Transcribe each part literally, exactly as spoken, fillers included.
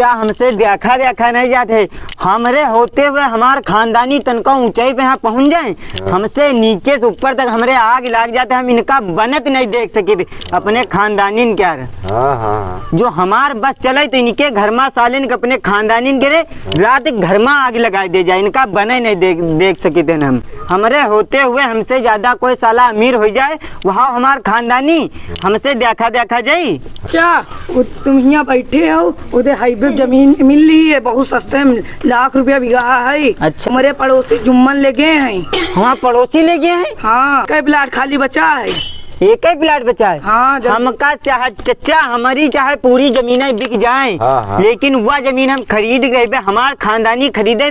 क्या हमसे देखा देखा नहीं जात है? हमरे होते हुए हमार खानदानी तनका ऊंचाई पे यहाँ पहुँच जाए, हाँ। हमसे नीचे से ऊपर तक हमरे आग लाग जात है, हम इनका बनत नहीं देख सकित अपने खानदानिन के यार। हाँ, हाँ, हाँ। जो हमार बस चले तो इनके घर मा सालिन के, अपने खानदानिन के रे, हाँ। रात के घर मा आग लगाए दे जाए, इनका बने नहीं देख, देख सकित हैं हम। हमरे होते हुए हमसे ज्यादा कोई साला अमीर हो जाए, वहाँ हमार खानदानी हमसे देखा देखा जाई। अच्छा, वो तुम हियाँ बैठे हो, उधर हाईवे जमीन मिल रही है, बहुत सस्ते में, लाख रुपया बीघा है। अच्छा। हमारे पड़ोसी जुम्मन ले गए हैं। हमार पड़ोसी ले गए हैं? हाँ, कई प्लाट खाली बचा है। एक ही प्लाट बचा है? हाँ, जल्दी। हमका चाहे, चचा, हमारी चाहे पूरी जमीनें बिक जाएं, हाँ, हाँ। लेकिन वह जमीन हम खरीद के रहबे, हमार खानदानी खरीदे,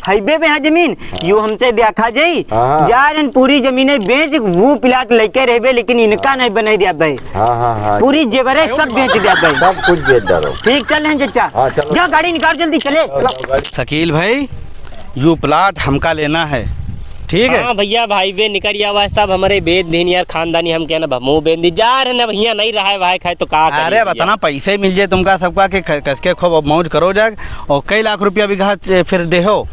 हाईवे पे है जमीन, यो हमसे देखा जाई। हाँ। जा रहे पूरी जमीनें बेच, वो प्लाट लेके रहबे, लेकिन इनका हाँ। नहीं बने दिया भाई। हाँ, हाँ, हाँ। पूरी जेवरे सब बेच दिया भाई। सब कुछ बेच डालो। ठीक, चल रहे हैं चचा। हाँ, चलो। जा गाड़ी निकाल जल्दी, चले। चलो, गाड़ी। शकील भाई, यू प्लाट हमका लेना है, ठीक है? हाँ भैया, भाई बे निकल आवा है, सब हमरे बेच दीन यार, खानदानी हम कहना भमो बेच दी जा रहे ना, भैया नहीं रहा है भाई, खाए तो का करी अरे, भैया? अब इतना पैसे मिल जाए तुमका सबका कि ख-, कस के खूब मौज करो जाए। और कई लाख रुपया बीघा च-, फिर देहो?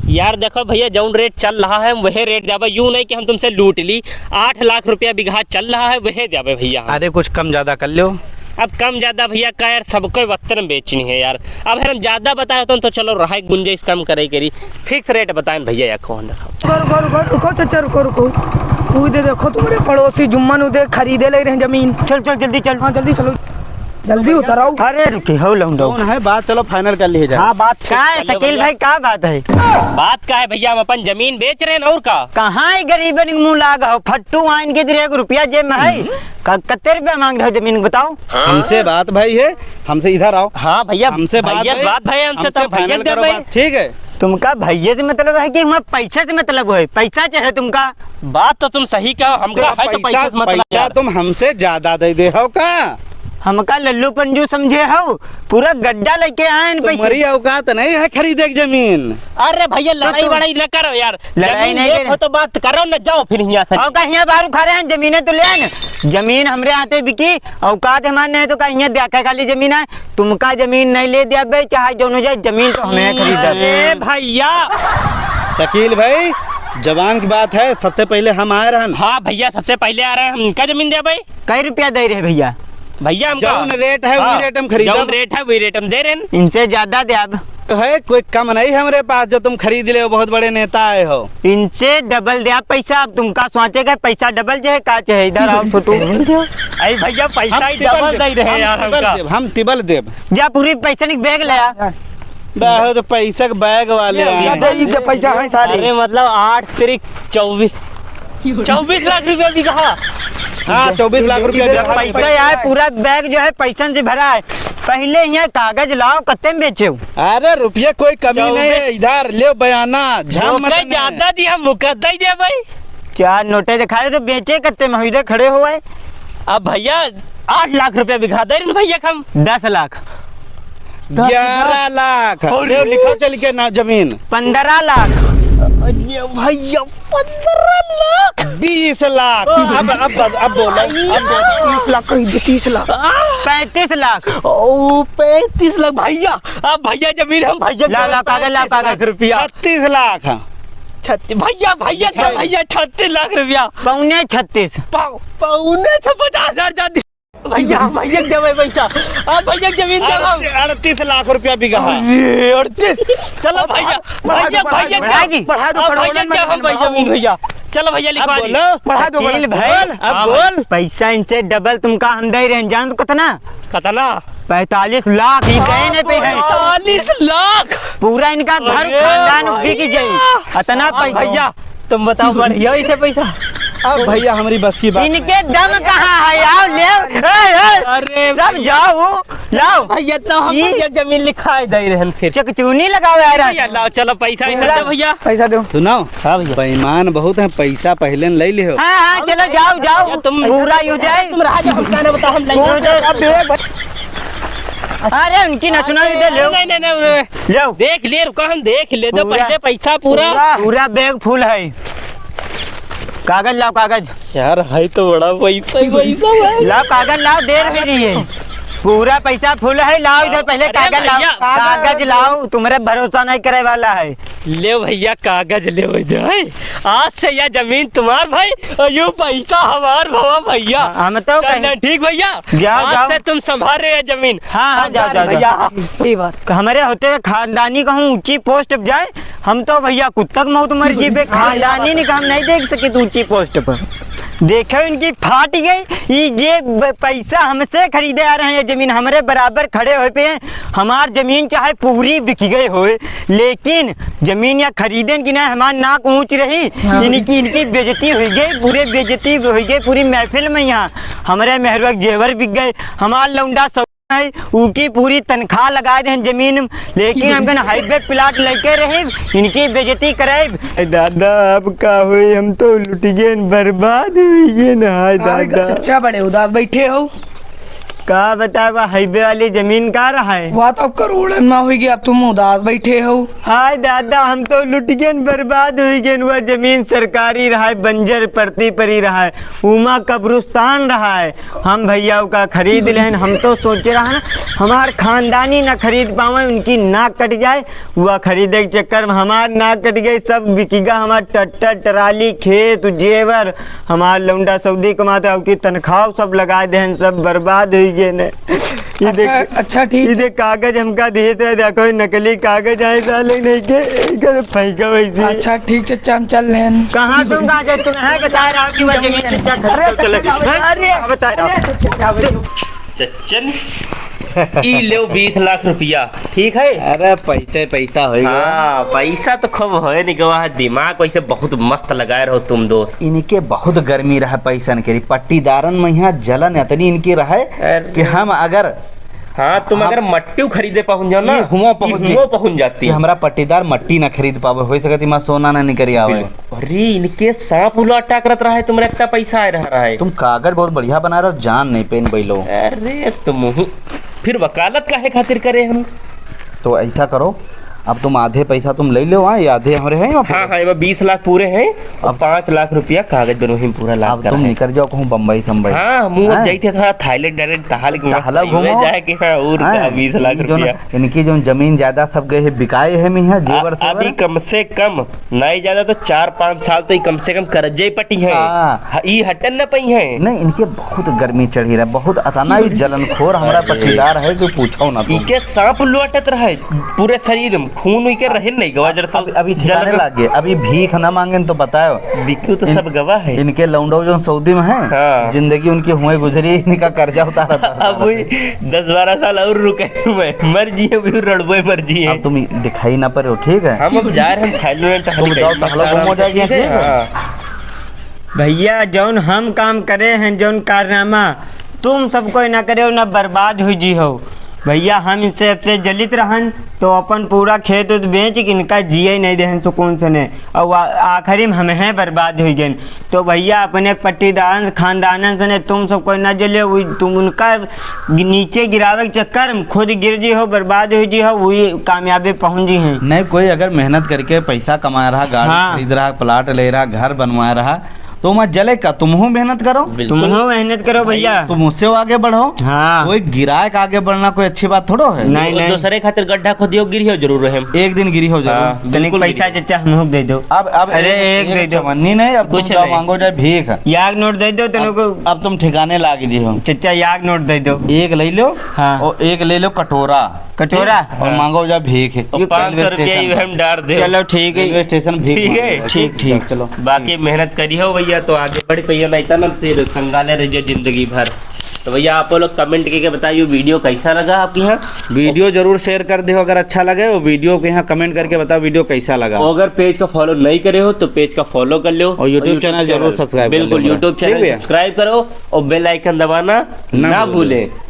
यार देखो भैया, जौन रेट चल रहा है, हम वही रेट देबे, यूं नहीं कि हम तुमसे लूट ली। आठ लाख रुपया बीघा चल रहा है, वही देबे भैया हम। अरे, कुछ कम ज्यादा कर लो। अब कम ज्यादा भैया का यार, सबको वतन बेचनी है यार। अब हम ज्यादा बताए तो, तो चलो रहा गुंजाइश कम करे करी, फिक्स रेट बताएं भैया, या कौन देखो। रुको, रुको, रुको, रुको, चचा, रुको, रुको। वो दे देखो, तुम्हारे पड़ोसी जुम्मन उदे खरीदे ले रहे हैं जमीन। चल, चल, जल्दी चल। हाँ, जल्दी चलो। जल्दी उतर आओ। अरे रुके, हो लौंडो। कौन है? बात चलो फाइनल कर लिए जाए। हाँ, बात का है चलो शकील भैया। भाई, का बात है? बात का है भैया, हम अपन जमीन बेच रहे हैं और का? कहाँ है गरीबन के मुँह लाग हो? फट्टू आइन के तेरे एक रुपया जेब में है? हम्म। क-, कत्ते रुपया मांग रहे हो जमीन, बताओ। हमसे बात भाई है, हमसे इधर आओ। हाँ भैया, हमसे बात भैया से है, बात भाई, हमसे हमसे तो भैया फाइनल दे करो भाई। बात, ठीक है? तुमका भैया से मतलब है कि हमारा पैसा से मतलब है? पैसा चाहे तुमका? बात तो तुम सही कहो, हमका तो है तो पैसा, पैसा से मतलब पैसा यार। तुम हमसे ज्यादा दे दे हो का? हमका लल्लू पंजू समझे हो? पूरा गड्ढा लेके आए हैं पैसे। तुम्हारी औकात नहीं है खरीदे की जमीन। अरे भैया, तो लड़ाई तुम वड़ाई न करो यार। लड़ाई जमीन नहीं लेत करे। हो तो बात करो न, जाओ फिर हियाँ से। और का हियाँ बारू खा रहे हैं, जमीनें तो ले आए न। जमीन हमरे हाथे बिकी, औकात हमारे नहीं तो का हियाँ देखा खाली जमीन है। तुमका जमीन नहीं ले दिया बे, चाहे जौन हो जाए, जमीन तो हमें खरीदा बे। अरे भैया। शकील भाई, जबान की बात है, सबसे पहले हम आए रहन। हाँ भैया, सबसे पहले आ रहे हैं, हम इनका जमीन दे भाई। कई रुपया दे रहे भैया? भैया, हमका जौन रेट है, वही हाँ, रेट हम खरीदब। जौन रेट है, वही रेट हम दे रहे हैं। इनसे ज्यादा दे अब। तो है, कोई कम नहीं हमरे पास, जो तुम खरीद ले हो, बहुत बड़े नेता आए हो। इनसे डबल दे आप पैसा, अब तुमका सोचे के पैसा डबल जे है, का चाहे? इधर आओ छोटू। अरे भैया, पैसा हम ही तिबल डबल देब, दे रहे हम यार तिबल हमका। देब, हम तिबल देब। जा पूरी पैसा निक बैग ले आ। बहुत पैसा के बैग वाले ये आए हैं। ये दे पैसा है सारे। अरे मतलब आठ तिरिक चौबीस, चौबीस लाख रुपया बीघा। हाँ, चौबीस लाख रुपया जब बीघा। पैसा आए, पूरा बैग जो है पैसन से भरा है। पहले यहाँ कागज लाओ, कत्ते में बेचे हो? अरे रुपये कोई कमी नहीं है, चौबीस। इधर ले बयाना, झाम मत ओके, नहीं। ज्यादा दिया, मुकद्दा ही दे भाई। चार नोटे दिखाए तो बेचे कत्ते में, इधर खड़े हो गए। अब भैया आठ लाख रुपया बीघा दे रहे भैया हम। दस लाख। ग्यारह लाख। और ले लिखो चल के ना जमीन। पन्द्रह लाख। अरे भैया, पन्द्रह लाख। बीस लाख। अब, अब, अब बोलो, अब बोलो। तीस लाख कह दे, तीस लाख। पैंतीस लाख। ओ, पैंतीस लाख भैया। अब भैया जमीन हम भैया ला, ला, कागज ला, पैंतीस लाख कागज। रुपया। छत्तीस लाख। छत्तीस, भैया, भैया, भैया, छत्तीस लाख रुपया। पौने छत्तीस। पौ-, पौने छ-, पचास हजार ज्यादा। भैया, भैया के देवे पैसा। अब भैया के जमीन देवे। अड़तीस, अड़तीस लाख रुपया बीघा है। अरे, अड़तीस। चलो भैया, बढ़ा दो, भैया, बढ़ा दो, भैया, बढ़ा दो, अब बढ़ा दो, भैया के देवे भाई जमीन भैया। चलो भैया, लिखवा दी। बोलो, बढ़ा दो, शकील भाई, बोल, अब हाँ बोल। भाई, पैसा इनसे डबल तुमका हम दे रहे हैं, जान तो कितना? कितना? पैंतालीस लाख ही देने पे है। पैंतालीस लाख? पूरा इनका घर अरे खानदान भैया। बिक जाई। इतना अब पैसा। भैया, तुम बताओ, बढ़िया इसे पैसा। अब भैया, हमारी बस की बात इनके नहीं। दम कहाँ है? आओ, ले। ए, ए, अरे सब भैया। जाओ, लाओ। भैया, तो हम ई भैया जमीन लिखाए दे रहे हैं फिर। चकचूनी लगाओ यार। भैया, लाओ, चलो, पैसा ही पूरा दे भैया। पैसा दो। सुनो। हाँ भैया। बेईमान बहुत है, पैसा पहले न ले लिहो। हाँ, हाँ, चलो, जाओ, जाओ। भैया, तुम पूरा ही हो जाए। तुम रहा जाओ, हम क्या ना बता, हम नहीं पूरा अब ये अरे, उनकी ना सुनाई दे, ले। नहीं, नहीं, नहीं, नहीं। ले। देख ले, रुका, हम देख ले, दो पूरा, पहले पैसा पूरा। पूरा, पूरा बैग फुल है। कागज लाओ, कागज। यार, है तो बड़ा पैसा ही पैसा है। लाओ, कागज लाओ, देर हो रही है। पूरा पैसा full है, लाओ इधर पहले अरे कागज लाओ, भैया। कागज लाओ, तुम्हरे भरोसा नहीं करे वाला है। ले भैया, कागज ले इधर। आज से यह जमीन तुम्हार भाई और यू पैसा हमार भवा भैया। हम तो चल कहीं ना, ठीक भैया, जाओ, आज जाओ। से तुम संभाल रहे हैं जमीन। हाँ, हाँ, जाओ, जाओ, भैया। जाओ। सही बात। हमरे होते हुए खानदानी कहूँ ऊंची post पे जाए, हम तो भैया कुत्ता के मौत मर जीबे। खानदानी नहीं, हम नहीं देख सके ऊंची post पर। देखो इनकी फाट गई, ई जे ब-, पैसा हमसे खरीदे आ रहे हैं जमीन, हमरे बराबर खड़े होए पे हैं। हमार जमीन चाहे पूरी बिक गई होए, लेकिन जमीन या खरीदेन कि नहीं, हमार नाक ऊंच रही। हाँ। इनकी, इनकी बेइज्जती हुई गई, पूरे बेइज्जती हुई गई पूरी महफिल में। यहाँ हमरे मेहरुआ के जेवर बिक गए, हमार लौंडा सब है, ऊकी पूरी तनख्वाह लगा दे हैं जमीन में, लेकिन हमके ना highway plot लेके रहे, इनकी बेइज्जती करे। ए दादा, अब का होई, हम तो लुट गए, बर्बाद हुई गए ना, हाय अरे दादा। चच्चा, बड़े उदास बैठे हो। का बतावा, highway वाली जमीन का रहा है? वह तो अब करोड़न में हुई गई, अब तुम उदास बैठे हो। हाय दादा, हम तो लुट गए, बर्बाद हुई गए। वह जमीन सरकारी रहा है, बंजर पड़ती परी रहा है, उमा कब्रिस्तान रहा है। हम भैया ओका खरीद लेहन, हम तो सोचे रहा ना, हमार खानदानी ना खरीद पावे, उनकी नाक कट जाए। वह खरीदे के चक्कर में हमार नाक कट गई, सब बिकिगा, हमार ट्रैक्टर, ट्राली, खेत, जेवर, हमार लौंडा सऊदी कमाता, ओकी तनख्वाह सब लगा देहन, सब बर्बाद हुई गए ने। ये देख, अच्छा, अच्छा, ठीक। ये देख, कागज हमका देत रहे, देखो, ये नकली कागज आए साले नहीं के, इनका तो फेंका वैसे। अच्छा, ठीक चच्चा, हम चल लेन। कहाँ तुम, कहाँ जाए, तुम है बता रहा हूँ कि वह जमीन चच्चा खरीद चले। अरे, बता रहा हूँ। चच्चन, ई लेव बीस लाख रुपया, ठीक है? अरे, पैसे पैसा होइगा। हाँ, पैसा तो खूब होए नहीं गवा है, दिमाग वैसे बहुत मस्त लगाए रहो तुम दोस्त। इनके बहुत गर्मी रहा पैसन के, पट्टीदारन में यहाँ जलन इतनी इनकी रहे अरे। कि हम अगर हाँ, तुम हम अगर मट्टी खरीदे पहुंच जाओ ना, ये हुआं पहुंच ये जाए। हुआं पहुंच जाती कि है। हमरा पट्टीदार मट्टी ना खरीद पावे, हो सकत इमा सोना ना निकरी आवे। बिल्कुल। अरे, इनके सांप उला टाकरत रहा है, तुम्हारा इतना पैसा आए रहा, रहा है। तुम कागज बहुत बढ़िया बना रहे हो, जान नहीं पेन बैलो। अरे, तुम ही फिर वकालत काहे खातिर करे हम? तो ऐसा करो, अब तुम आधे पैसा तुम ले लो, हाँ, ये आधे हमरे हैं, हाँ, हाँ, ये बीस लाख पूरे हैं और अब पाँच लाख रुपया कागज दोनों ही पूरा लाग अब कर तुम है। निकल जाओ कहूँ बम्बई सम्बई। हाँ, हम अब हाँ। जाइते थोड़ा थाईलैंड डायलैंड तहाल के टहला मस्त घूमो। जाए कि हाँ, और हाँ, का बीस लाख ये जो रुपया। ना, इनकी जो जमीन जायदाद सब गए है, बिकाए है, मियाँ, जेवर आ-, सेवर। अभी कम से कम नहीं ज्यादा तो चार पाँच साल तो ये कम से कम कर्जे पटी है। हाँ। ह-, ई हटन न पई है। नहीं, इनके बहुत गर्मी चढ़ी रहे, बहुत अतना ही जलनखोर हमरा अरे। पट्टीदार है कि पूछो ना तुम। इके सांप लोटत रहे पूरे शरीर में, खून इके रहे नहीं गवा जर सब अभी, अभी ठिकाने जलन लाग गए, अभी भीख ना मांगेन तो बताओ। बिकू तो इन-, सब गवा है। इनके लौंडो जो सऊदी में है, हाँ। जिंदगी उनकी हुए गुजरी, इनका कर्जा उतारा था। अब वही दस बारह साल और रुके हुए, मर जिए, अभी रड़बे मर जिए। अब तुम दिखाई ना पड़े हो, ठीक है? हम अब जा रहे हैं, हम थाईलैंड तुम जाओ, टहल के टहलो, घूमो आराम से, जाके, ठीक है? ठीक है? हाँ। भैया, जौन हम काम करे हैं, जौन कारनामा, तुम सब कोई ना करे हो, ना बर्बाद हुई जी हो। भैया, हम इनसे सबसे जलित रहन, तो अपन पूरा खेत उत बेच के इनका जिए नहीं देहन सुकून से ने, और आ-, आखिरी में हम हैं बर्बाद हुई गए। तो भैया, अपने पट्टीदारन, खानदानन से ने तुम सब कोई ना जले, वही तुम उनका नीचे गिरावे के चक्कर में खुद गिर जी हो, बर्बाद हुई जी हो, वही कामयाबी पहुंच जी हैं। नहीं, कोई अगर मेहनत करके पैसा कमा रहा, गाड़ी हाँ। खरीद रहा, प्लाट ले रहा, घर बनवा रहा, तो मैं जले का, तुम हो मेहनत करो। बिल्कुल। तुम हो मेहनत करो भैया। तुम उससे आगे बढ़ो। हाँ। कोई गिराए का आगे बढ़ना कोई अच्छी बात थोड़ो है। नहीं, नहीं। दूसरे खातिर गड्ढा खोदियो, गिरियो जरूर रहे। एक दिन गिरी हो जरूर। हाँ, तनिक बिल्कुल पैसा गिरी। चच्चा हमहू के दे दो। अब, अब अरे, एक, एक एक दे दो। चवन्नी नहीं, अब कुछ तुम जाओ नहीं। मांगो जाए भीख। याग नोट दे दो, तनिको अब तुम ठिकाने लाग जी हो। चच्चा, याग नोट दे दो। एक ले लो। हाँ। और एक ले लो कटोरा। कटोरा? और हाँ। मांगो जा भीख। और यू पाँच सौ रुपया रेलवे स्टेशन यू पर। हम डार दे। चलो, ठीक है। रेलवे स्टेशन भीख ठीक है। मांगो। ठीक, ठीक। चलो। बाकी मेहनत करी हो भैया, तो आगे बढ़ पाइए, नहीं तो ना फिर कंगाले रह जाओ जिंदगी भर। तो भैया, आप लोग comment करके बताइए, video कैसा लगा आपके यहाँ? Video जरूर share कर दो अगर अच्छा लगे, और video के यहाँ comment करके बताओ video कैसा लगा। और अगर page का follow नहीं करे हो तो page का follow कर लो, और YouTube और YouTube channel जरूर channel, subscribe कर बिल्कुल, लो। YouTube channel ठीक भैया। Subscribe करो और bell icon दबाना ना ना भूलें। भूलें।